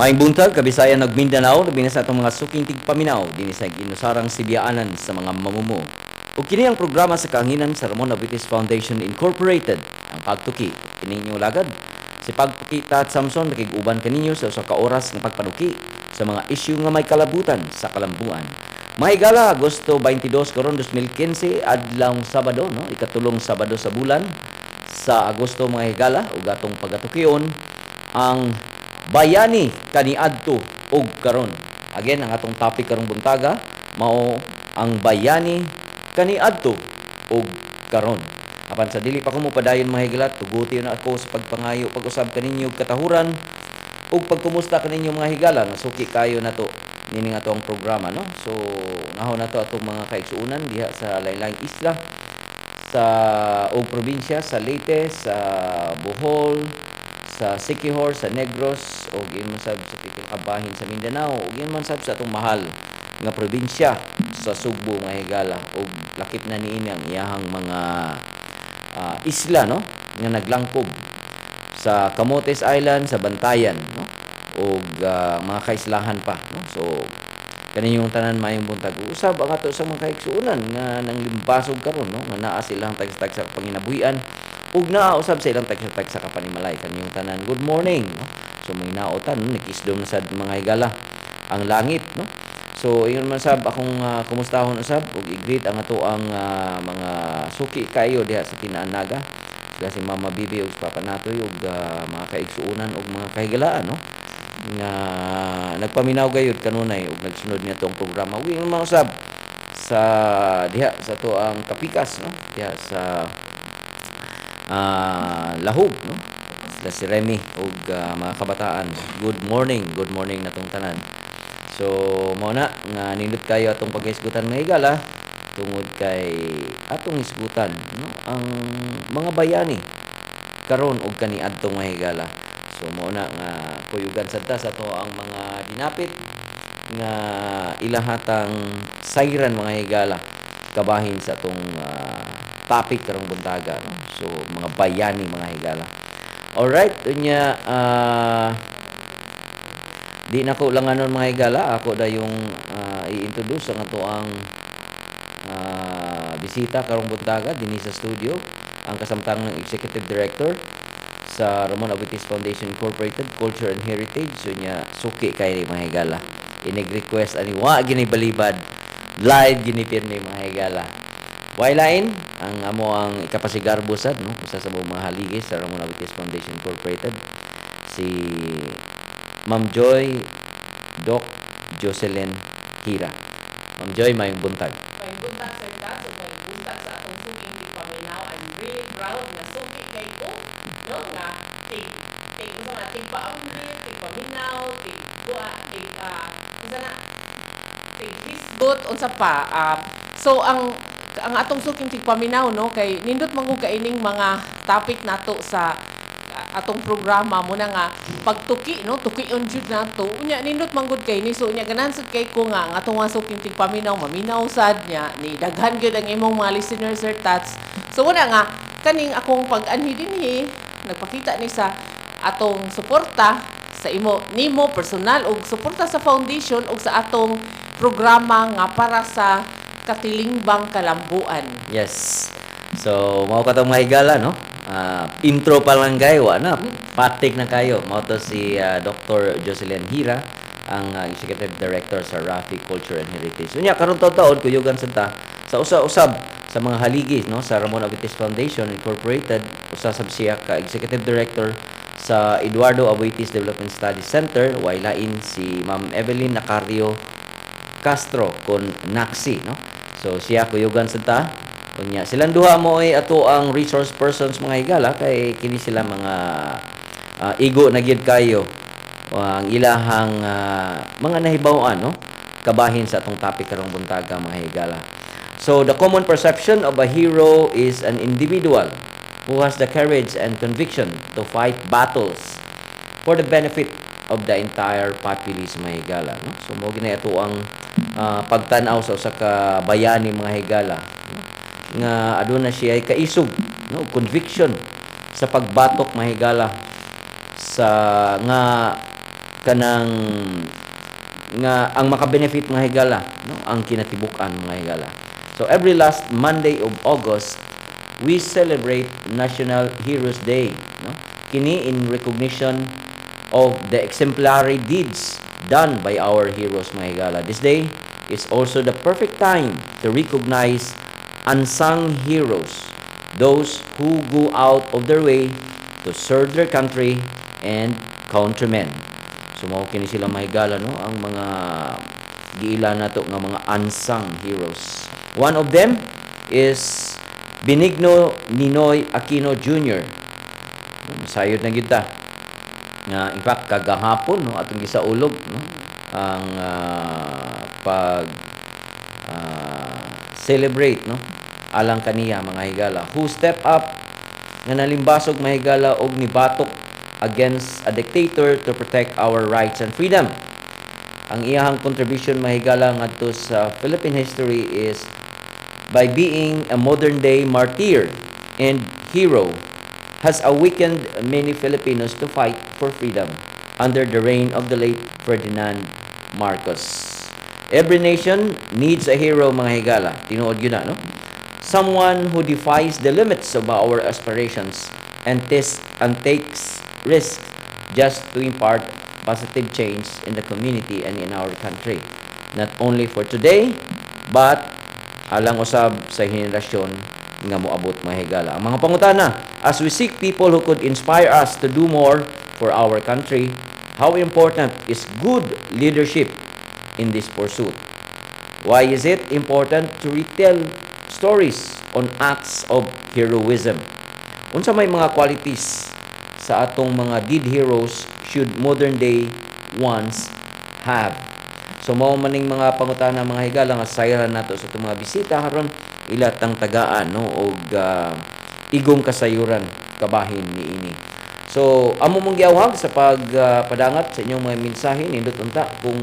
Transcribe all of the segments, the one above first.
Maayong buntag, Kabisayan ug Mindanao, labi na sa atong mga suking tigpaminaw dinhi sa inusarang sibiyaanan sa mga mamumo. Ug kini ang programa sa kahanginan sa Ramon Aboitiz Foundation Incorporated, ang Pagtuki. Kining inyong lagad, si Pagtuki Tat Samson, nakig-uban kaninyo sa usa ka oras nga pagpanuki sa mga isyu nga may kalabutan sa kalambuan. Mga higala, Agosto 22 karon 2015, adlawng Sabado, no? Ikatulong Sabado sa bulan sa Agosto, mga higala, ug atong pagatukion ang bayani kaniadto ug karon. Again, ang atong topic karong buntaga mao ang bayani kaniadto ug karon. Apan sa dili pa ko mopadayon, mga higala, tuguti na ako sa pagpangayo pag-usab kaninyo og katahuran ug pagkumusta kaninyo, mga higala, nga suki kayo nato nining ato ang programa, no? So nahon nato atong mga kaigsuonan diha sa lain-laing isla sa og probinsya, sa Leyte, sa Bohol, sa Siquijor, sa Negros ug ingon man sab sa pipila ka bahin sa Mindanao ug ingon man sab sa atong mahal nga probinsya sa Sugbo, mga higala, ug lakip na niini ang iyahang mga isla, no, nga naglangkob sa Camotes Island, sa Bantayan, no, ug mga kaislahan pa, no? So kaninyong tanan, maayong buntag. Usab ang ato sa mga kaigsuonan nga nanglimbasog karon, no, nga naa silang tagsa-tagsa ka panginabuhian ug naa usab sa ilang tagsa-tagsa ka panimalay. Kaninyong tanan, good morning, no? So may naotan, no, nikisdom na sad, mga higala, ang langit, no? So ingon man sab akong kumustahon usab ug i-greet ang ato ang mga suki kayo diha sa Tinaan Naga. Sila si Mama Bibi ug si Papa Natoy ug mga kaigsuonan ug mga kahigalaan, no, nga nagpaminaw gayud kanunay ug nagsunod niya tong programa. Ug ingon man usab sa diha sa ato ang Kapikas, no, diha sa Lahug, no, sila si Remy ug mga kabataan. Good morning, good morning natong tanan. So mao na nga nindot kayo atong paghisgutan, mga higala, tungod kay atong hisgutan, no, ang mga bayani karon ug kaniadtong, mga higala. So mao na nga kuyugan sad ta sa ato ang mga dinapit nga ilahatang sayran, mga higala, kabahin sa atong topic karong buntaga, no? So mga bayani, mga higala. Alright, unya di na ko langanon, mga higala, ako dayong i-introduce ang ato ang bisita karong buntaga dinhi sa studio, ang kasamtang ng Executive Director sa Ramon Aboitiz Foundation Incorporated Culture and Heritage. So nya suki kay mga higala. Inig request ani wa gini balibad. Live gini pirmi, mga higala. Way lain ang amo ang ikapasigarbo sad, no, usa sa mga haligi sa Ramon Aboitiz Foundation Incorporated, si Ma'am Joy Doc Jocelyn Hira. Ma'am Joy, maayong buntag. Maayong buntag, Sir Tats, ug maayong buntag sa atong suking tigpaminaw. I'm really proud nga suki kay ko, no, nga tig tig unsa nga tig paambit, tig paminaw, tig kuha, tig unsa na, tig hisgot, unsa pa. So ang atong suking tigpaminaw, no, kay nindot man gud kaining mga topic nato sa atong programa mo na nga Pagtuki, no, tukion jud nato. Unya nindot man gud kay ni, so unya ganahan sad kay ko nga ang atong mga suking tigpaminaw maminaw sad nya ni daghan gyud ang imong mga listeners, Sir Tats. So muna nga kaning akong pag-anhi dinhi nagpakita ni sa atong suporta sa imo nimo personal ug suporta sa foundation ug sa atong programa nga para sa katilingbang kalambuan. Yes. So, mao katong mga higala, no? Intro pa lang kayo, wa na. Patik na kayo. Mao to si Dr. Jocelyn Hira, ang Executive Director sa Rafi Culture and Heritage. Unya karon taon-taon kuyugan sad ta sa usa-usab sa mga haligi, no, sa Ramon Aboitiz Foundation Incorporated, usa sab siya ka Executive Director sa Eduardo Aboitiz Development Studies Center, way lain si Ma'am Evelyn Nacario Castro kon Naxi, no? So siya kuyugan sad ta. Unya silang duha mo ay ato ang resource persons, mga higala, kay kini sila mga igo na gyud kayo ang ilahang mga nahibaw-an, no, kabahin sa atong topic karong buntaga, mga higala. So the common perception of a hero is an individual who has the courage and conviction to fight battles for the benefit of the entire populace, mga higala, no? So mao gina ato ang pagtan-aw sa usa ka bayani, mga higala, no, nga aduna siya ay kaisog, no, conviction sa pagbatok, mga higala, sa nga Kanang nga ang maka-benefit, mga higala, no, ang kinatibuk-an, mga higala. So every last Monday of August, we celebrate National Heroes Day, no? Kini in recognition of the exemplary deeds done by our heroes, mga higala. This day is also the perfect time to recognize unsung heroes, those who go out of their way to serve their country and countrymen. So mao kini sila, mga higala, no, ang mga giila nato nga mga unsung heroes. One of them is Benigno Ninoy Aquino Jr. No, masayod na gyud ta nga in fact kagahapon, no, atong gisaulog, no, ang pag celebrate, no, alang kaniya, mga higala, who step up nga nalimbasog, mga higala, og nibatok against a dictator to protect our rights and freedom. Ang iyahang contribution, mga higala, ngadto sa Philippine history is by being a modern day martyr and hero has awakened many Filipinos to fight for freedom under the reign of the late Ferdinand Marcos. Every nation needs a hero, mga higala. Tinuod gyud na, no? Someone who defies the limits of our aspirations and takes risks just to impart positive change in the community and in our country. Not only for today, but alang usab sa henerasyon nga moabot, mga higala. Ang mga pangutana, as we seek people who could inspire us to do more for our country, how important is good leadership in this pursuit? Why is it important to retell stories on acts of heroism? Unsa may mga qualities sa atong mga dead heroes should modern day ones have? So mao maning mga pangutana, mga higala, nga sayran nato sa atong mga bisita karon, ila tang tagaan, no, og igong kasayuran kabahin niini. So amo mong giawhag sa pagpadangat sa inyong mga mensahe. Nindot unta kung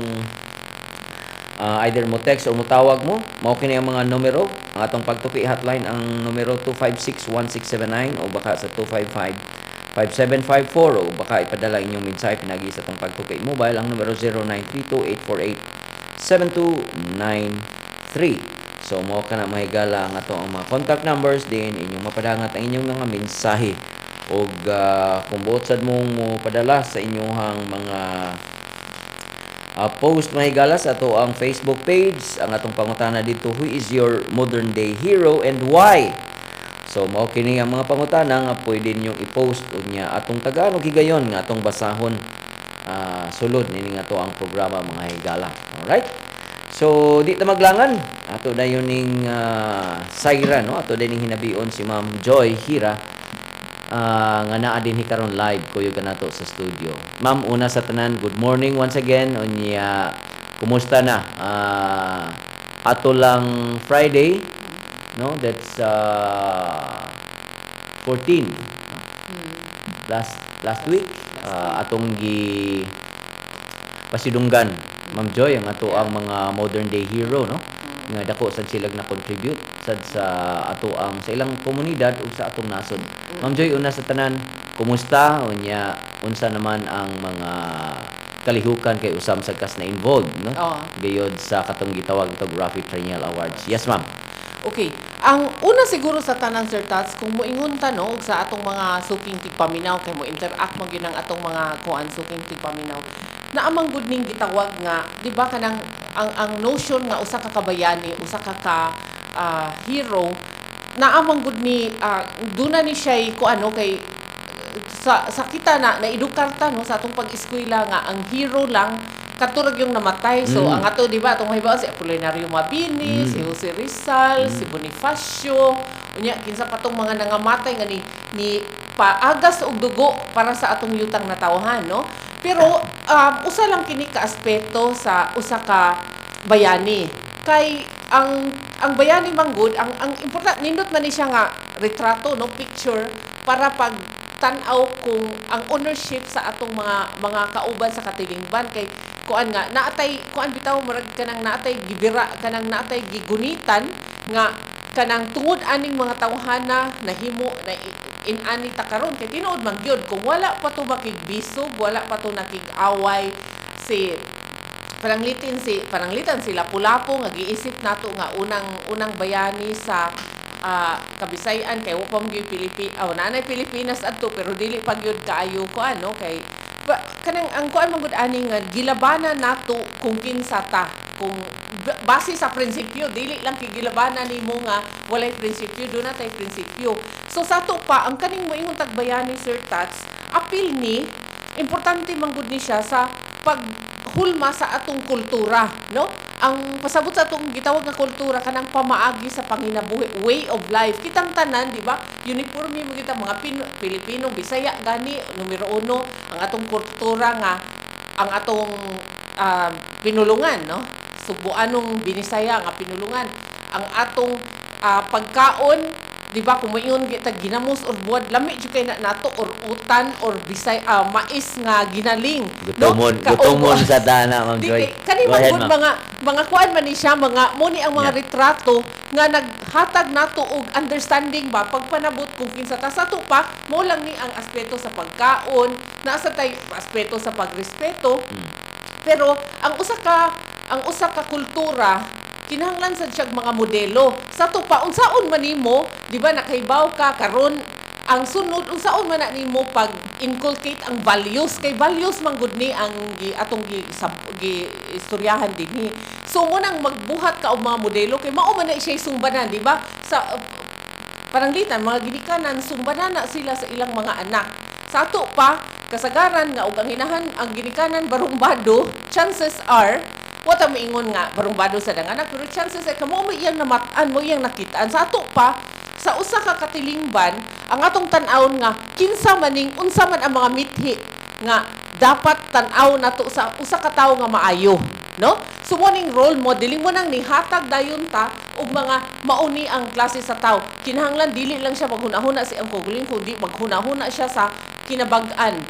either mo text o mo tawag mo. Mao kini ang mga numero. Ang atong Pagtuki hotline, ang numero 256-1679 o baka sa 255-5754 o baka ipadala inyong mensahe pinagi sa atong Pagtuki mobile, ang numero 0932-848-7293. So mao kana, mga higala, ang ato ang mga contact numbers din inyong mapadangat ang inyong mga mensahe og kung buot sad mong mo padala sa inyong mga post, mga higala, sa ato ang Facebook page. Ang atong pangutana dito, who is your modern day hero and why? So mao kini ang mga pangutana nga pwede ninyong i-post unya atong tagaan og higayon nga atong basahon sulod nining ato ang programa, mga higala. Alright? So di ta maglangan, ato dayon ning sayra, no, ato dayon ning hinabion si Ma'am Joy Hira nga naa dinhi karon live kuyog kanato sa studio. Ma'am, una sa tanan, good morning once again. Unya, kumusta na? Ato lang Friday, no? That's 14, no? Last last week atong gi pasidunggan, Ma'am Joy, ang ato ang mga modern day hero, no, nga dako sad sila na contribute sad sa ato ang sa ilang komunidad ug sa atong nasod. Ma'am Joy, una sa tanan, kumusta? Unya, unsa naman ang mga kalihukan kay usam sa kas na involved, no? Oo. Gayod sa katong gitawag to Raffy Triennial Awards. Yes, ma'am. Okay. Ang una siguro sa tanan, Sir Tats, kung moingon ta, no, og sa atong mga suking tigpaminaw, kay mo interact man gyud ang atong mga kuan suking tigpaminaw. Naa man gud ning gitawag nga, di ba, kanang ang notion nga usa ka kabayani, usa ka ka hero, naa man gud ni duna ni siya kuan, no, kay sa kita na naedukar ta, no, sa atong pag-eskwela nga ang hero lang katurag yung namatay. So ang ato, di ba, atong mahibaw si Apolinario Mabini, si Jose Rizal, si Bonifacio, unya kinsa pa tong mga nangamatay nga ni paagas og dugo para sa atong yutang natawhan, no? Pero usa lang kini ka aspeto sa usa ka bayani. Kay ang bayani manggod, ang important nindot man ni siya nga retrato, no, picture para pag tan-aw kung ang ownership sa atong mga kauban sa katilingban, kay kuan nga naatay kuan bitaw, murag kanang naatay gibira, kanang naatay gigunitan nga kanang tungod aning mga tawhana nahimo na inani ta karon. Kay tinuod man gyud, kung wala pa to makigbisog, wala pa to nakig-away. Si pananglitin si pananglitan si Lapu-Lapu nga giisip nato nga unang unang bayani sa Kabisayan kay wa pa man gyud Pilipi aw naanay Pilipinas adto pero dili pa gyud kaayo kuan, no? Kay ba, kanang ang kuan man gud ani nga gilabanan nato kung kinsa ta kung base sa prinsipyo. Dili lang kay gilabanan nimo nga walay prinsipyo, duna tay prinsipyo. So sa ato pa, ang kaning moingon tag bayani, Sir Tats, apil ni importante man gud ni siya sa paghulma sa atong kultura, no? Ang pasabot sa atong gitawag nga kultura, kanang pamaagi sa panginabuhi, way of life. Kitang tanan, di ba? Uniforme mo kita mga Pilipino, Bisaya gani, numero uno ang atong kultura nga ang atong pinulungan, no? Sugboanong Binisaya nga pinulungan. Ang atong pagkaon, di ba, kung moingon kita ginamos or buwad, lami jud kay na nato or utan or bisay mais nga ginaling, no? Gutomon, gutomon sa dana, Ma'am Di Joy. kay kani Go man ahead, gud ma'am. Mga kuan man ni siya, mga mo ni ang mga litrato nga naghatag nato og understanding ba pagpanabot kung kinsa ta. Sa ato pa, mo lang ni ang aspeto sa pagkaon, naa sa tay aspeto sa pagrespeto. Pero ang usa ka kultura kinahanglan sad siyag mga modelo. Sa ato pa, unsaon man nimo, di ba, nakahibaw ka karon ang sunod, unsaon man na nimo pag inculcate ang values, kay values man gud ni ang gi, atong gi, sab, gi istoryahan dinhi. So mo nang magbuhat ka og mga modelo kay mao man na siya sumbanan, di ba? Sa pananglitan mga ginikanan, sumbanan na sila sa ilang mga anak. Sa ato pa, kasagaran nga og ang inahan, ang ginikanan barumbado, chances are wa ta moingon nga barumbado sa dang anak, pero chances ay kamo mo iyang namat-an, mo iyang nakitaan. Sa ato pa, sa usa ka katilingban, ang atong tan-awon nga kinsa maning unsa man ang mga mithi nga dapat tan-aw nato sa usa ka tawo nga maayo, no? So mo ning role modeling mo nang nihatag dayon ta og mga mauni ang klase sa tawo. Kinahanglan dili lang siya maghuna-huna sa iyang kaugalingon kundi maghuna-huna siya sa kinabag-an.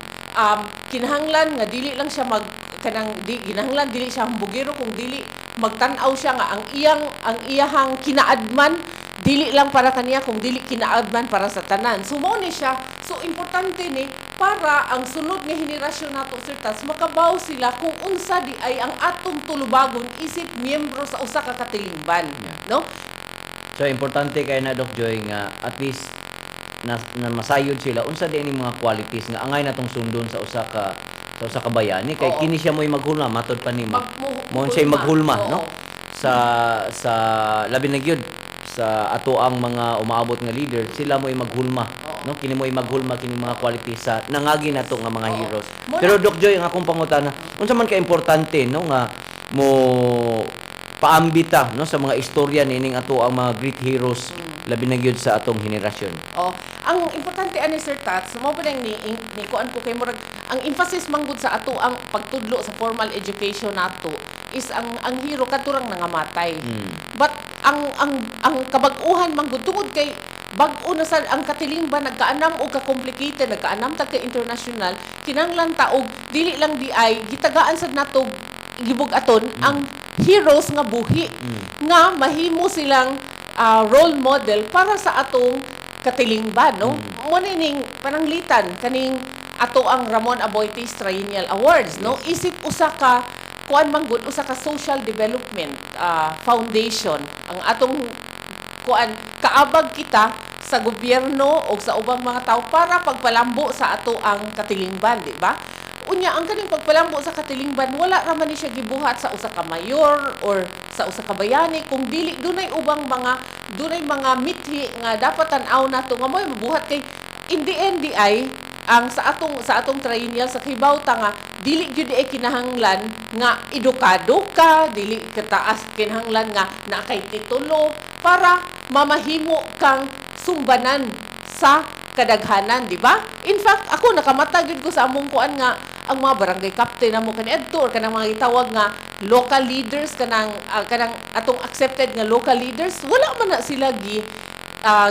Kinahanglan nga dili lang siya mag kanang di kinahanglan dili siya hambugero kung dili magtan-aw siya nga ang iyahang kinaadman dili lang para kaniya kung dili kinaadman para sa tanan. So mao ni siya. So importante ni para ang sunod nga henerasyon nato, Sir Tats, makabaw sila kung unsa di ay ang atong tulubagon isip miyembro sa usa ka katilingban, no? So importante kay na, Doc Joy, nga at least na masayod sila unsa di ini mga qualities nga angay natong sundon sa usa ka bayani kay kini siya mo'y maghulma matod pa nimo. Mo siya maghulma, no? Sa labi na gyud sa ato ang mga umaabot nga leader, sila mo'y maghulma, no? Kini mo'y maghulma kini mga qualities sa nangagi nato nga mga heroes. Pero Doc Joy, ang akong pangutana, unsa man ka importante, no, nga mo paambita, no, sa mga istorya niining ato ang mga great heroes, labi na gyud sa atong henerasyon? Oh, ang importante ani, Sir Tats, mo pa ni ni kuan ko kay murag ang emphasis manggod sa ato ang pagtudlo sa formal education nato is ang hero katurang nangamatay. But ang kabag-uhan manggod tungod kay bag-o na sa ang katilingban, nagkaanam og ka-complicated, nagkaanam ta ka international, kinahanglan ta og dili lang di ay gitagaan sad nato gibug-aton ang heroes nga buhi nga mahimo silang role model para sa atong katilingban, no? Mo ni ning pananglitan kaning ato ang Ramon Aboitiz Triennial Awards, no? Isip usa ka kuan man gud, usa ka social development foundation ang atong kuan, kaabag kita sa gobyerno o sa ubang mga tao para pagpalambo sa ato ang katilingban, di ba? Unya ang kaning pagpalambo sa katilingban, wala ra man ni siya gibuhat sa usa ka mayor or sa usa ka bayani kung dili dunay ubang mga dunay mga mithi nga dapat tan-aw nato nga mo'y mabuhat kay in the end di ay ang sa atong triennial sa kibaw ta nga dili gyud ay kinahanglan nga edukado ka, dili kataas kinahanglan nga naa kay titulo para mamahimo kang sumbanan sa kadaghanan, di ba? In fact, ako nakamata gyud ko sa among kuan nga ang mga barangay captain namo kaniadto or kanang mga gitawag nga local leaders, kanang atong accepted nga local leaders, wala man na sila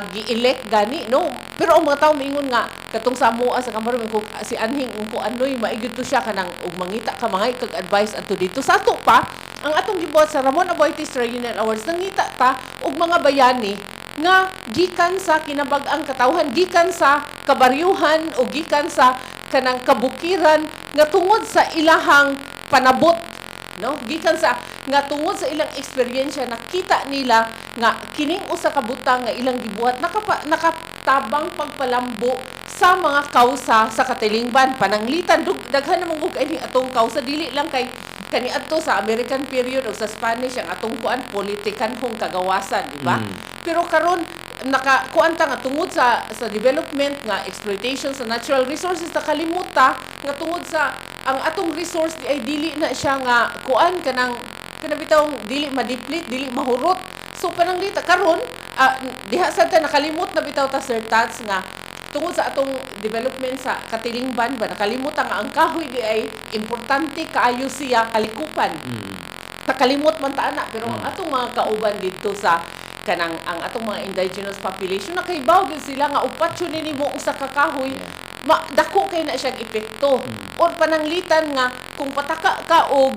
gi-elect gani, no? Pero ang mga tao miingon nga katong sa amoa sa Camaron kung si anhing kung anoy maigid to siya kanang ug mangita ka mga kag advice adto dito. Sa ato pa, ang atong gibuhat sa Ramon Aboitiz Triennial Awards, nangita ta og mga bayani nga gikan sa kinabag-ang katawhan, gikan sa kabaryuhan o gikan sa kanang kabukiran nga tungod sa ilahang panabot, no, gikan sa nga tungod sa ilang eksperyensya, nakita nila nga kining usa ka butang nga ilang gibuhat nakatabang pagpalambo sa mga kausa sa katilingban. Pananglitan daghan namang og ining atong kausa, dili lang kay kaniadto sa American period o sa Spanish ang atong kuan, politikanhong kagawasan, di ba? Pero karon naka kuan ta nga tungod sa development nga exploitation sa natural resources, nakalimot ta nga tungod sa ang atong resource di ay dili na siya nga kuan, kanang kana bitawng dili ma-deplete, dili mahurot. So pananglita karon, diha sad ta nakalimot na bitaw ta, Sir Tats, nga tungod sa atong development sa katilingban ba, nakalimot ta nga ang kahoy di ay importante kaayo siya kalikupan. Nakalimot man ta ana, pero ang atong mga kauban didto sa kanang ang atong mga indigenous population, nakaibaw gyud sila nga upatyon ni nimo usa ka kahoy, dako kay na siyang epekto. Or pananglitan nga kung pataka ka og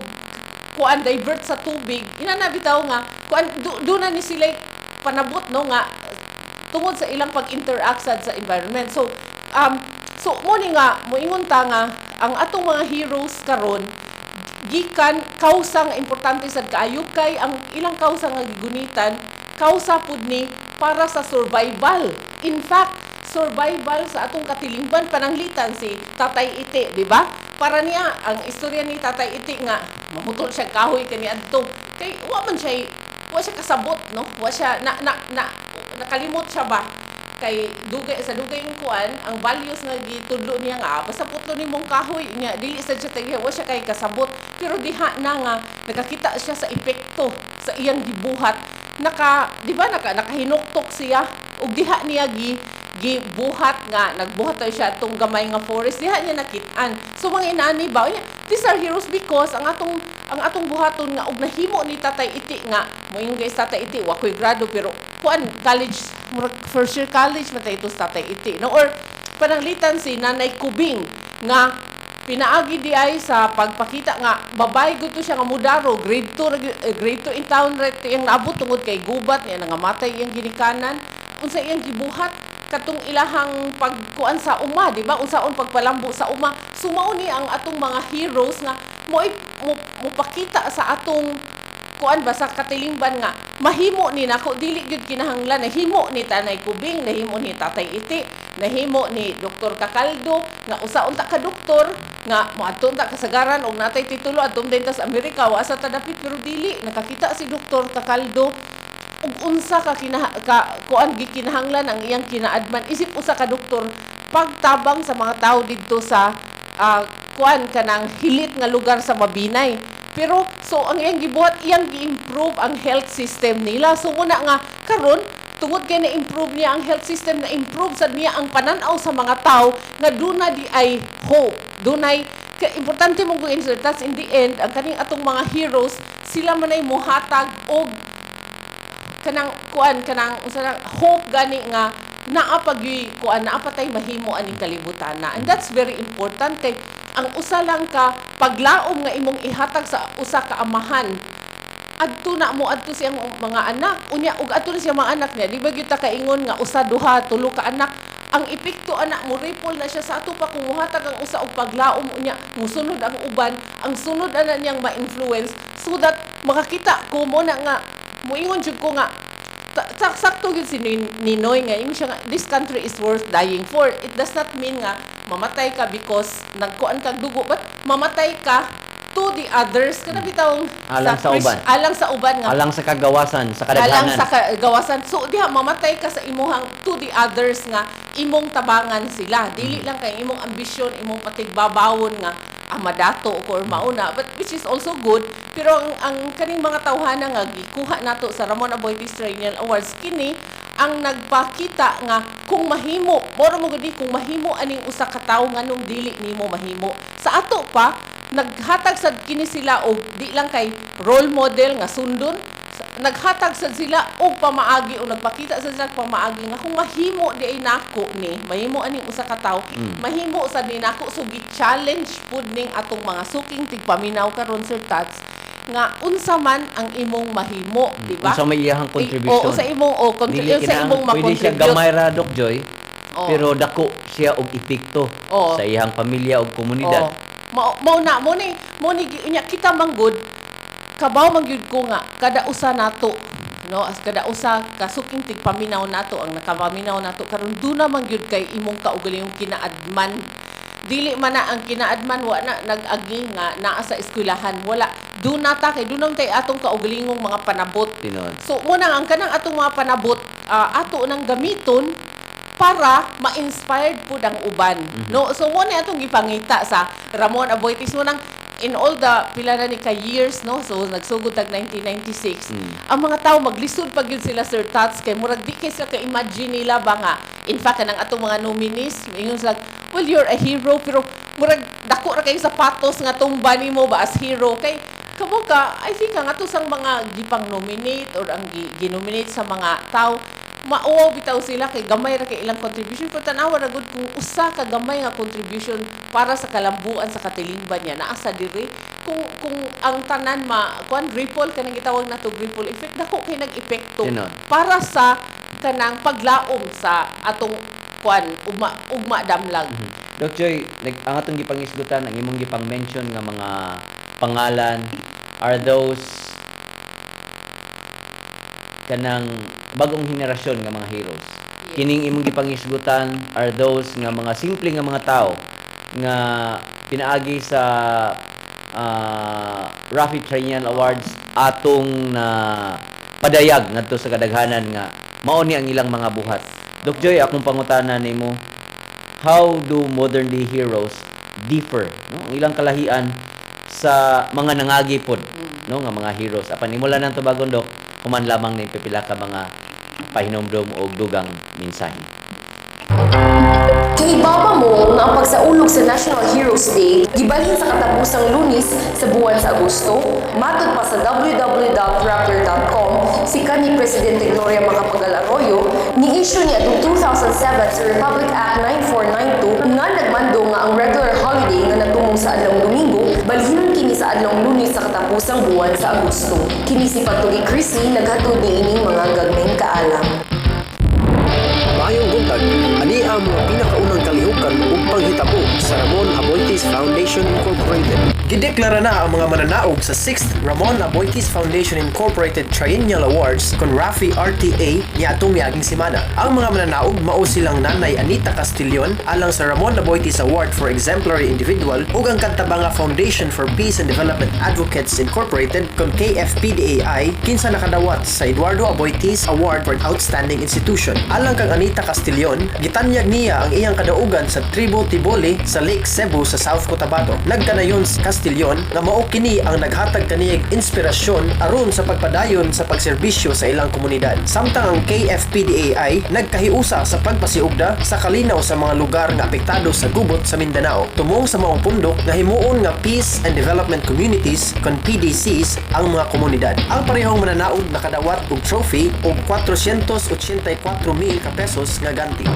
kuan, divert sa tubig, inana bitaw nga kuan, do na ni sila panabot, no, nga tungod sa ilang pag-interact sad sa environment. So mo ni nga moingon ta nga ang atong mga heroes karon gikan kausa nga importante sad kaayo, kay ang ilang kausa nga gigunitan, kausa pud ni para sa survival. In fact, survival sa atong katilingban. Pananglitan si Tatay Iti, di ba? Para niya ang istorya ni Tatay Iti nga mamutol siya kahoy kaniadto kay wa siya kasabot, no, wa siya na na, na nakalimot siya ba, kay dugay sa dugay yung kuan, ang values nga gitudlo niya nga basta putlo nimong kahoy niya, dili sa siya tagi, wa siya kay kasabot. Pero diha na nga nakakita siya sa epekto sa iyang gibuhat, naka di ba, nakahinuktok siya ug diha niya gibuhat nga nagbuhat tayo siya atong gamay nga forest, diha niya nakit-an. So mga inani ba, unya, these are heroes because ang atong buhaton nga og nahimo ni Tatay Iti nga moingon guys, Tatay Iti wa koy grado, pero kuan, college, murag first year college man tayo ito sa Tatay Iti, no? Or pananglitan si Nanay Kubing nga pinaagi di ay sa pagpakita nga babae gud to siya nga mudaro, grade 2 grade 2 in town right iyang naabot tungod kay gubat niya, nangamatay iyang ginikanan. Unsa iyang gibuhat katong ilahang pagkuan sa uma, di ba? Unsaon pagpalambo sa uma. So mao ni ang atong mga heroes nga mo mopakita sa atong kuan ba, sa katilingban nga mahimo ni nako, dili gyud kinahanglan. Nahimo ni Tanay Kubing, nahimo ni Tatay Iti, nahimo ni Dr. Kakaldo nga usa unta ka doktor nga moadto unta kasagaran og natay titulo, adto din ta sa Amerika, wa sa ta dapit, pero dili nakakita si Dr. Kakaldo ug unsa ka kinaha, ka kuan, gikinahanglan ang iyang kinaadman isip usa ka doktor pagtabang sa mga tao didto sa kuan, kanang hilit nga lugar sa Mabinay. Pero so ang iyang gibuhat, iyang gi-improve ang health system nila. So muna nga karon, tungod kay na-improve niya ang health system, na-improve sad niya ang pananaw sa mga tao nga duna di ay hope, dunay ka, importante mong insert. That's in the end, ang kaning atong mga heroes, sila man ay muhatag og kanang kuan, kanang unsa na, hope gani nga naa pag kuan, naa pa tay mahimo aning kalibutan na. And that's very important kay ang usa lang ka paglaom nga imong ihatag sa usa ka amahan, adto na mo adto siyang mga anak. Unya ug adto na siya mga anak niya, di ba gyud ta kaingon nga usa, duha, tulo ka anak, ang epekto ana mo ripple na siya sa ato pa. Kung muhatag ang usa og paglaom, unya musunod ang uban, ang sunod ana niyang ma-influence, so that makakita ko mo na nga muingon jud ko nga sakto gyud si Ninoy nga ingon siya nga this country is worth dying for. It does not mean nga mamatay ka because nagkuan kag dugo, but mamatay ka to the others, kana bitawng Alang sa uban. Alang sa uban nga Alang sa kagawasan, sa alang kadaghanan. sa kagawasan. So diha mamatay ka sa imuhang to the others nga imong tabangan sila. Dili lang kay imong ambisyon, imong patigbabawon nga madato ko or mauna, but which is also good. Pero ang kaning mga tawhana nga gikuha nato sa Ramon Aboitiz Triennial Awards, kini ang nagpakita nga kung mahimo, moro mo gud ni, kung mahimo aning usa ka tawo, nganong dili nimo mahimo? Sa ato pa naghatag sad kini sila og di lang kay role model nga sundon, naghatag sad sila og pamaagi o nagpakita sad sila og pamaagi nga kung mahimo di ay nako ni, mahimo aning usa ka tawo, mahimo sad ni nako. So gi-challenge pud ning atong mga suking tigpaminaw karon, Sir Tats, nga unsa man ang imong mahimo, di ba? Unsa may iyahang contribution. Oo, sa imong o Dili sa imong pwede siya ma-contribute. Gamay ra, Doc Joy, Oo. pero dako siya og epekto sa iyang pamilya ug komunidad. Oo. Mao na mo ni unya kita manggod kabaw man gyud ko nga kada usa nato, no, as kada usa ka suking tigpaminaw nato, ang nakapaminaw nato karon, duna man gyud kay imong kaugalingong kinaadman. Dili man na ang kinaadman wa na nag-agi nga naa sa eskwelahan. Wala, duna ta kay duna man tay atong kaugalingong mga panabot. Tinuod. So muna ang kanang atong mga panabot, ato nang gamiton para ma-inspired pud ang uban. No, so mo ni atong gipangita sa Ramon Aboitiz mo nang in all the pila na ni ka years, no. So nagsugod tag 1996. Ang mga tao maglisod pag yun sila, Sir Tats, kay murag di kay sila ka-imagine nila ba nga in fact kanang atong mga nominees, ingon sila, "Well, you're a hero," pero murag dako ra kayo sapatos nga tumba nimo ba as hero kay kamo ka. I think ang ato sang mga gipang nominate or ang ginominate sa mga tao, mauwaw bitaw sila kay gamay ra kay ilang contribution, pero tan-awa ra gud kung usa ka gamay nga contribution para sa kalambuan sa katilingban niya naa sa diri. Kung ang tanan ma kuan, ripple, kanang gitawag nato ripple effect, dako kay nag-epekto Tinuod. Para sa kanang paglaom sa atong kuan, ugma ugma damlag. Doc Joy, ang atong gipangisgutan, ang imong gipang-mention nga mga pangalan are those kanang bagong henerasyon nga mga heroes. Yes. Kining imong gipangisgutan are those nga mga simple nga mga tao nga pinaagi sa Raffy Triennial Awards atong na padayag ngadto sa kadaghanan nga mao ni ang ilang mga buhat. Doc Joy, akong pangutana nimo, how do modern day heroes differ, no, ang ilang kalahian sa mga nangagi pod, no, nga mga heroes? Apan imo lang nang tubagon, Dok, human lamang ni pipila ka mga pahinomdom og dugang mensahe. Kahibaw mo nga ang pagsaulog sa National Heroes Day gibalhin sa katapusang Lunes sa buwan sa Agosto? Matod pa sa www.rappler.com, si kanhi Presidente Gloria Macapagal Arroyo ni-issue ni atong 2007 sa Republic Act 9492 nga nagmando nga ang regular holiday nga natumong sa adlawng Domingo balhinon kini sa adlawng Lunes sa katapusang buwan sa Agosto. Kini si Pagtugi Chrissy naghatod niining mga gagmayng kaalam. Maayong buntag, ani ang mga pinakaunang kalihukan ug panghitabo sa Ramon Aboitiz Foundation Incorporated. Gideklara na ang mga mananaog sa 6th Ramon Aboitiz Foundation Incorporated Triennial Awards kon Raffy RTA niadtong miaging semana. Ang mga mananaog mao silang Nanay Anita Castillon alang sa Ramon Aboitiz Award for Exemplary Individual ug ang Kantabanga Foundation for Peace and Development Advocates Incorporated kon KFPDAI kinsa nakadawat sa Eduardo Aboitiz Award for Outstanding Institution. Alang kang Anita Castillon, gitanyag niya ang iyang kadaugan sa Tribo Tiboli sa Lake Sebu sa South Cotabato. Nagkanayon si Castillon nga mao kini ang naghatag kaniyag inspirasyon aron sa pagpadayon sa pagserbisyo sa ilang komunidad. Samtang ang KFPDAI nagkahiusa sa pagpasiugda sa kalinaw sa mga lugar nga apektado sa gubot sa Mindanao. Tumong sa maong pundok nga himuon nga Peace and Development Communities kon PDCs ang mga komunidad. Ang parehong mananaog nakadawat og trophy og 484,000 ka pesos nga ganti.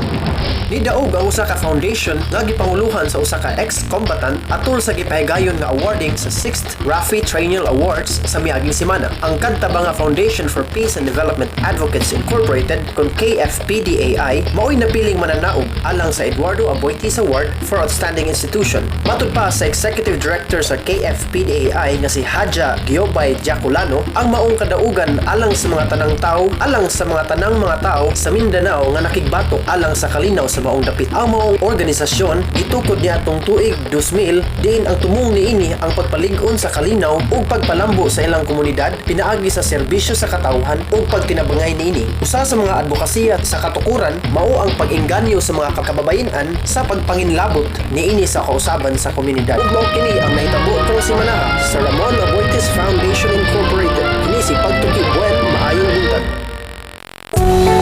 Nidaog ang usa ka foundation nga gipanguluhan sa usa ka ex-combatant atol sa gipahigayon nga awarding sa 6th Raffy Triennial Awards sa miaging semana. Ang Kantabanga Foundation for Peace and Development Advocates Incorporated kon KFPDAI mao'y napiling mananaog alang sa Eduardo Aboitiz Award for Outstanding Institution. Matud pa sa Executive Director sa KFPDAI nga si Haja Giobay Jaculano, ang maong kadaugan alang sa mga tanang tao, alang sa mga tanang mga tao sa Mindanao nga nakigbatok alang sa kalinaw sa maong dapit. Ang maong organisasyon gitukod niya atong tuig 2000 diin ang tumong niini ang pagpalig-on sa kalinaw ug pagpalambo sa ilang komunidad pinaagi sa serbisyo sa katawhan ug pagtinabangay niini. Usa sa mga advokasya sa katukuran mao ang pag-engganyo sa mga kababayen-an sa pagpanginlabot niini sa kausaban sa komunidad. Ug mao kini ang nahitabo karong semana sa Ramon Aboitiz Foundation Incorporated. Kini si Pagtuki Buen, maayong buntag.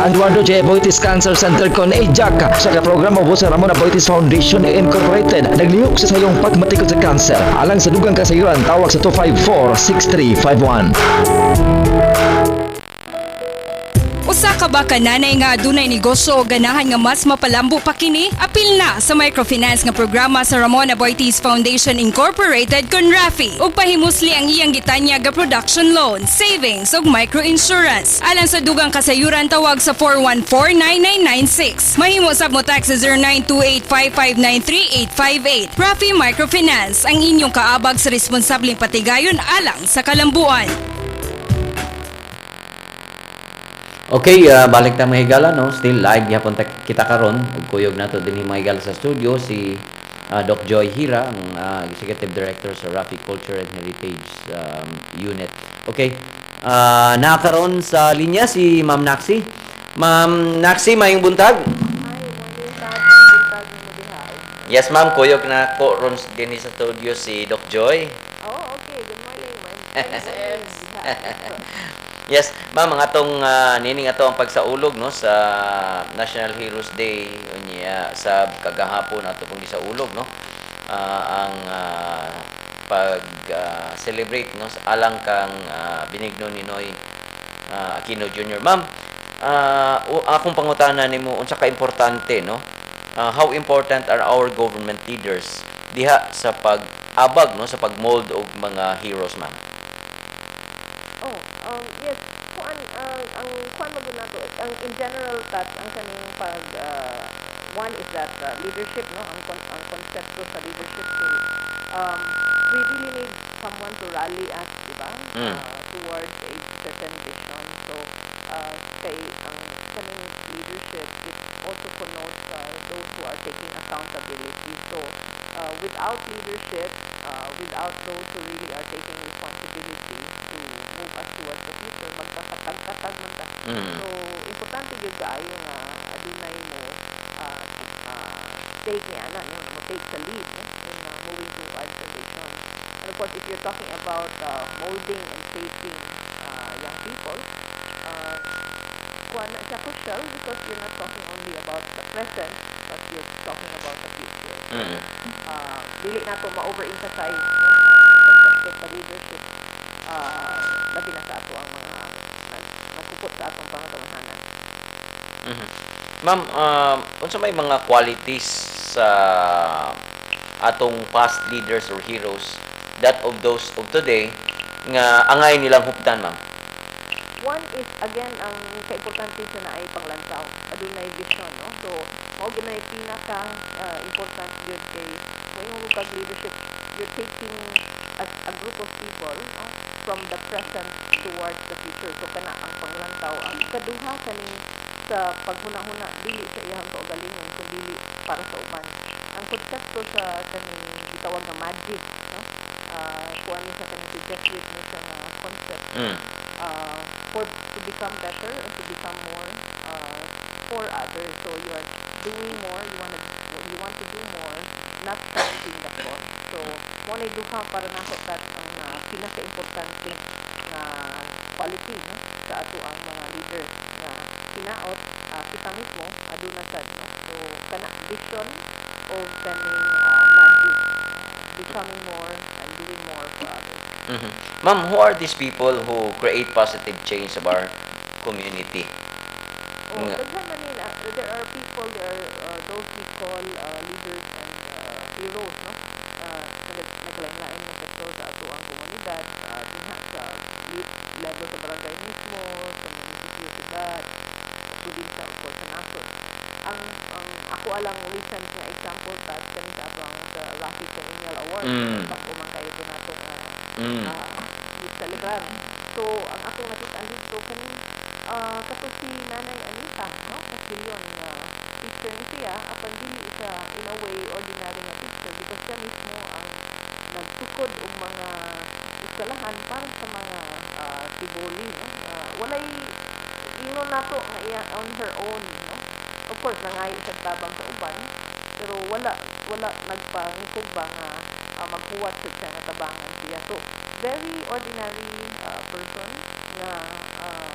Eduardo J. Aboitiz Cancer Center kon AJAC sa programa ubos sa Ramon Aboitiz Foundation Incorporated naglihok sa sayong pagmatikod sa cancer. Alang sa dugang kasayuran, tawag sa 254-6351. Usa ka ka ba ka nanay nga adunay negosyo o ganahan nga mas mapalambo pa kini? Apil na sa microfinance nga programa sa Ramon Aboitiz Foundation Incorporated kon RAFI ug pahimusli ang iyang gitanyag nga production loan, savings ug microinsurance. Alang sa dugang kasayuran, tawag sa 414-9996. Mahimo sab mo text sa 0928-559-3858. RAFI Microfinance, ang inyong kaabag sa responsableng patigayon alang sa kalambuan. Okay, balik ta, mga higala, no? Still live gihapon ta kita karon ug kuyog nato dinhi, mga higala, sa studio si Doc Joy Hira, ang Executive Director sa Rafi Culture and Heritage Unit. Okay. Naa karon sa linya si Ma'am Naxi. Ma'am Naxi, maayong buntag. Hi, morning, Tat. Buntag mo diha. Yes, ma'am, kuyog na ko ron dinhi sa studio si Doc Joy. Oh, okay. Good morning. Good morning diha. Yes, ma'am, ang atong nining ato ang pagsaulog, no, sa National Heroes Day unya sa kagahapon ato pong gisaulog, no, ang pag celebrate, no, sa alang kang Benigno Ninoy Aquino Jr. Ma'am, akong pangutana nimo, unsa ka importante, no? How important are our government leaders diha sa pag-abag, no, sa pag-mold og mga heroes, ma'am? Oh, yes. Kuan ang kuan man gud nato, ang in general, Tat, ang kaning pag one is that leadership, no, ang konsepto sa leadership kay we really need someone to rally us, di ba? Towards a certain vision. So kay ang kaning leadership, it also connotes those who are taking accountability. So without leadership, without those who really are taking responsibility to move us towards the future, magkakatag-katag man ta. So, importante gyud kaayo nga adunay mo take ni ana, no, mo take the lead, no, in moving towards the vision. And of course, if you're talking about molding and shaping young people, kuan na siya, crucial, because you're not talking only about the present, but you're talking about the future. Dili nato ma-overemphasize, no, ang konsepto sa leadership, labi na sa ato ang mga nagkupot sa atong panggamhanan. Ma'am, unsa may mga qualities sa atong past leaders or heroes that of those of today nga angay nilang huptan, ma'am? One is again ang kaimportante sa naay panglantaw, adunay vision, no? So mao gyud na pinaka important gyud kay moingon kag leadership, you're taking a group of people, no, from the present towards the future. So kana ang panglantaw. Ang ikaduha, kaning sa paghuna-huna dili sa iyang kaugalingon kundi para sa uban. Ang konsepto sa kaning gitawag nga magic, no, kuan ni sa kaning si Jesuit no siya nga concept, for to become better and to become more for others. So you are doing more, you want to do more, not counting the cost. So mo na duha para nako, Tat, ang pinaka-importante nga quality, no, sa ato ang mga leaders nga hinaot kita mismo aduna sad, no. So kana vision o kaning magic, no? Becoming more and doing more for others. Ma'am, who are these people who create positive change of our community? Oh, Nga. daghan man nila. There are people, there are those we call leaders and heroes, no? Naglain-lain nga sektor sa ato ang komunidad, dinha sa level sa barangay mismo, sa munisipyo, siyudad, sa probinsya, of course, sa nasod. Ang ako alang recent nga example, Tat, kani sa ato ang sa Rafi Triennial Award, bag-o man kayo to nato nga giselebrar. So, ang akong nakita dito kani kato si Nanay Anita, no? Castillon nga teacher ni siya, apan dili siya in a way ordinary nga teacher because siya mismo ang nagtukod og mga eskwelahan para sa mga tiboli, no? Walay ingon nato nga iya on her own, no? Of course, nangayo siya tabang sa uban, pero wala wala nagpangikog ba nga maghuwat jud siya nga tabangan siya. So, very ordinary person nga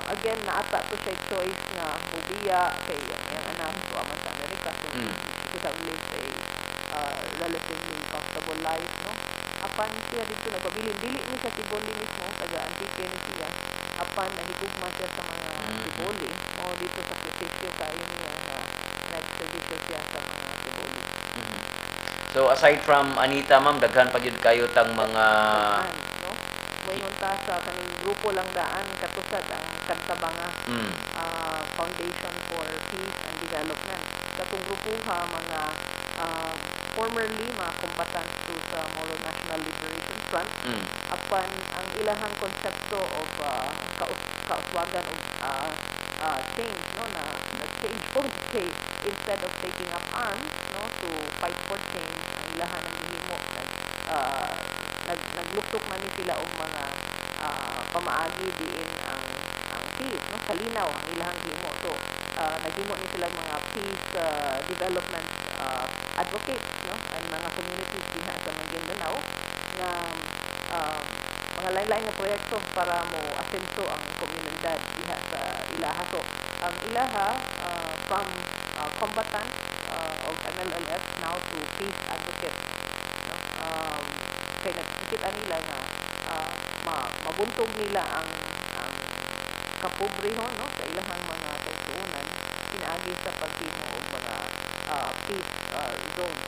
again naata to siya choice nga mubiya kay ang iyang anak tuwa man sa Amerika, so she could have lived a relatively comfortable life, no? Apan siya dito nagpabilin, dili ni siya tiboli mismo, taga Antique ni siya. Apan nahigugma siya sa mga T'boli. Mao dito sakripisyo kaayo niya nga nagserbisyo siya sa mga T'boli. So aside from Anita, ma'am, daghan pa gyud kayo tang mga Daan, no? Moingon ta sa kaning grupo lang daan katusad ang Kantabanga Foundation for Peace and Development. Katong grupo ha, mga formerly mga combatants to sa Moro National Liberation Front, apan ang ilahang konsepto of kauswagan of change, no, na nag-change po kay instead of taking up arms, no, to fight for change, ang ilahan ang gihimo, nagluksok man ni sila og mga pamaagi diin ang peace, no, kalinaw ang ilahang gihimo. So naghimo ni sila mga peace development advocates, no, ang mga communities dinha sa Maguindanao nga mga lain-lain nga proyekto para mo asenso ang komunidad diha sa ilaha. So ang ilaha, from combatants of MNLF now to peace advocates, no? Kay nakikita nila nga mabuntog nila ang kapobrehon, no, sa ilahang mga kaigsuonan pinaagi sa paghimo og mga peace zones, no.